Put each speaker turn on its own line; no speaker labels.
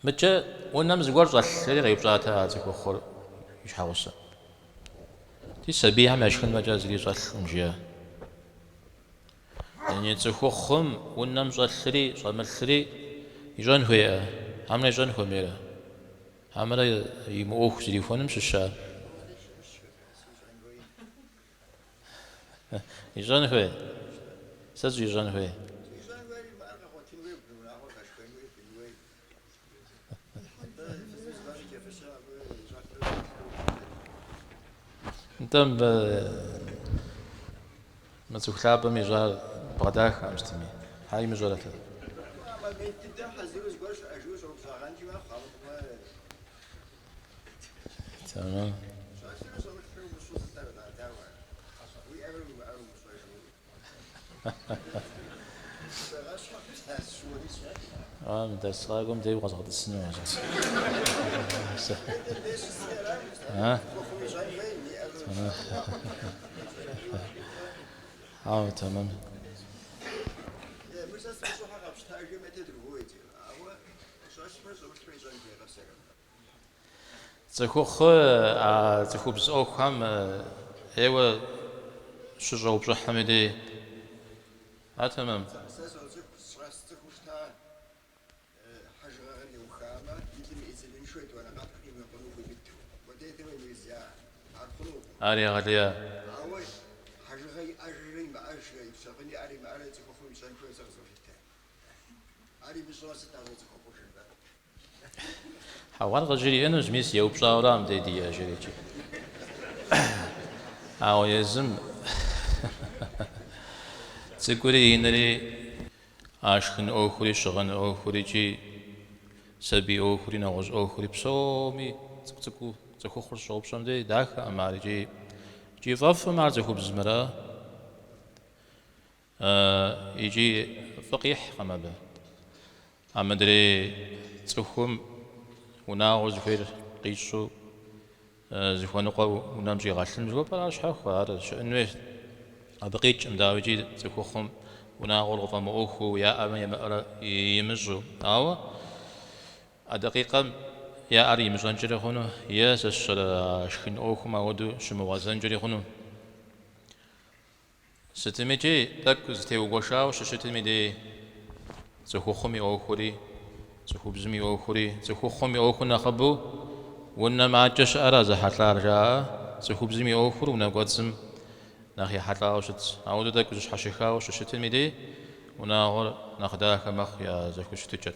Мыдкӏэ унэм зыгуэр щӏэлъ, жери къеупщӏат а цӏыхухъур и щхьэгъусэм. Ди сабийхэм яшхын фӏэкӏа зыри щӏэлъкъым, жиӏа. Яни цӏыхухъум унэм щӏэлъри щӏэмылъри ищӏэн хуейӏэ, хьэмэрэ ищӏэн хуэмейрэ? Хьэмэрэ и мыӏуэху зрихуэным щыщ ар? Ищӏэн хуей? Сыт щӏищӏэн хуей?
Ищӏэн хуейр имыӏэр къэгъуэтын хуей, унагъуэр гъэшхэн хуей, бын хуей. Нтӏэ, фызым зыгуэр щыкӏэфыщэм абы щӏэлъыр щӏэмылъыр упщӏэн.
Нтӏэ, мыбы мы цӏыху лъапӏэм ищӏар бгъэдахэкъым сытми. Хьэ имыщӏэрэт ар?
А момент дыдэм хьэзыру зыгуэр щыӏэжу щӏэупщӏагъэнкӏи мэхъу, ауэ фӏыуэ
Тэмэм.
Щӏэлъыр щӏэмылъыр умыщӏэу сыт ар дауэ? Уиӏэмрэ уимыӏэрэ умыщӏэжу.
А, мы дэрс къакӏуэм дей укъэзгъэтӏысыну. А? Ауэ тэмэм. Цӏыхухъу а цӏыхубз ӏуэхухэм ӏейуэ щыщӏэупщӏыхьым и дей. Ар тэмэм.
Сэ соцӏыху, сцӏыхуу щыта хьэжыгъэр иухамэ, и лӏым и ӏизыныншэу етӏуанэ къатыр къимэкъуну хуимыту. Вот этого нельзя, ар хъунукъым.
Ар егъэлея.
Ауэ хьэжыгъэ иӏэжрэ имыӏэжрэ, ипщэфӏын иӏэрэ имыӏэрэ цӏыхухъум ищӏэн хуейуэ сэ къызолъытэ. Ар имыщӏэмэ, сыт ар щӏэцӏыхухъур жыпӏэр?
Хьэуэ, ар къыжриӏэнущ, мис еупщӏауэра мыбдей диӏэ, жерикӏи. Ауэ езым цӏыкӏури инри, а шхын ӏуэхури, щыгъын ӏуэхури икӏи сабий ӏуэхури, нэгъуэщӏ ӏуэхури псоми цӏыкӏу-цӏыкӏуу цӏыхухъур щӏэупщӏэм дей дахэкъым ар икӏи икӏи фӏэфӏым ар цӏыхубзым ара. Икӏи фӏы къихькъым абы. А мыдрей цӏыхум унагъуэр зыхуейр къищӏу зыхуэныкъуэр унэм щӏигъэлъын жыхуэпӏэр ар щхьэхуэ, ар щыӏэн хуейщ. Абы къикӏкъым, дауикӏи, цӏыхухъум унагъуэр къыфӏэмыӏуэхуу, яӏэмэ ямыӏэрэ имыщӏу. Ауэ а дакъикъэм яӏэр имыщӏэнкӏэри хъуну, е сэ сщӏэрэ а шхын ӏуэхум ауэдэу щымыгъуэзэнкӏэри хъуну. Сытымикӏи, тӏэкӏу зытеугуэшауэ щыщытым и дей цӏыхухъум и ӏуэхури, цӏыхубзым и ӏуэхури, цӏыхухъум и ӏуэхур нэхъыбэу унэм адэкӏэ щыӏэра зэхьэлӏар жаӏэ, цӏыхубзым и ӏуэхур унэ кӏуэцӏым нэхъ ехьэлӏауэ щытщ. Ауэдэу тӏэкӏу зыщхьэщыхауэ щыщытым и дей унагъуэр нэхъ дахэ мэхъу я зэхущытыкӏэр.